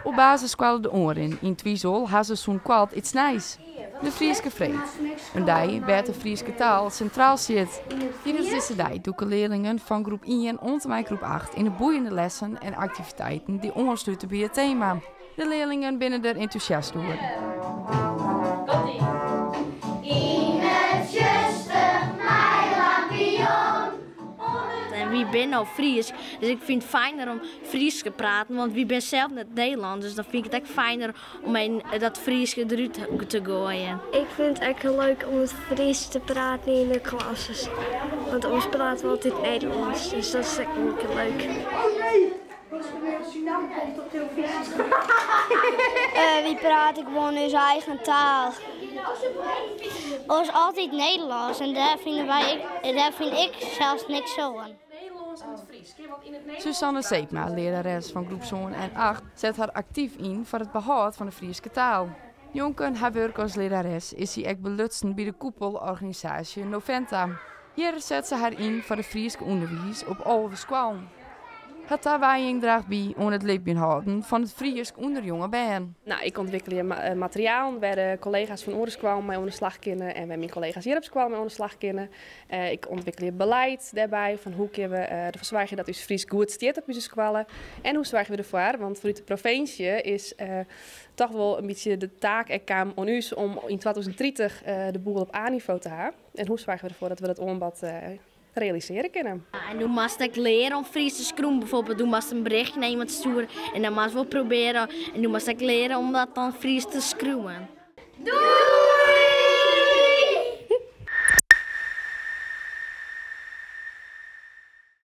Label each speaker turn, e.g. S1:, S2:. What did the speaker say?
S1: Op basisskoalle De Oanrin yn Twizel ha se sûnt koart iets nijs, de Fryske Freed. In dei wêr't de Fryske taal sintraal stiet. Tidens dizze dei dûke learlingen fan groep ien oant en mei groep acht yn de boeiende lessen en aktiviteiten dy't oanslute by it tema. De learlingen binne der entûsjast oer.
S2: En wy binne no Frysk, dus ik fyn it fijner om Frysk te praten, want wy binne sels net Nederlânsk, dus dan fyn ik it ek fijner om even dat Frysk derút te goaien.
S3: Ik fyn it ek hiel leuk om it Frysk te praten yn de klasse, want oars prate we altyd Nederlânsk, dus dat is ek wol in kear leuk.
S4: Wy prate gewoan ús eigen taal.
S5: Oars altyd Nederlânsk en dêr fine wy dêr fyn ik sels niks oan.
S1: Suzanne Seepma, learares fan groep sân en acht, set har aktyf yn foar it behâld fan de Fryske taal. Njonken har wurk as learares is sy ek belutsen by de koepelorganisaasje Noventa. Hjir set se har yn foar it Frysk ûnderwiis op 11 skoallen. Har tawijing draacht by oan it libjen hâlden fan it Frysk ûnder jonge bern.
S6: No, ik ûntwikkelje materialen wêr de kollega's fan oare skoallen mei oan de slach kinne en wêr myn kollega's hjir op skoalle mei oan de slach kinne. Ik ûntwikkelje beleid dêrby fan hoe kinne we derfoar soargje dat ús Frysk goed stiet op ús skoalle en hoe soargje we derfoar, want fanút de provinsje is toch wol in bytsje de taak ek kaam oan ús om yn 2030 de boel op A-nivo te ha. En hoe soargje we derfoar dat we dat oanbod realisearje kinne?
S2: En doe moatst ek leare om Frysk te skriuwen. Bijvoorbeeld, doe moatst in berichtje nei iemand stjoere en dan moatst wol probearje. En doe moatst ek leare om dat dan Frysk te skriuwen.
S5: Doei!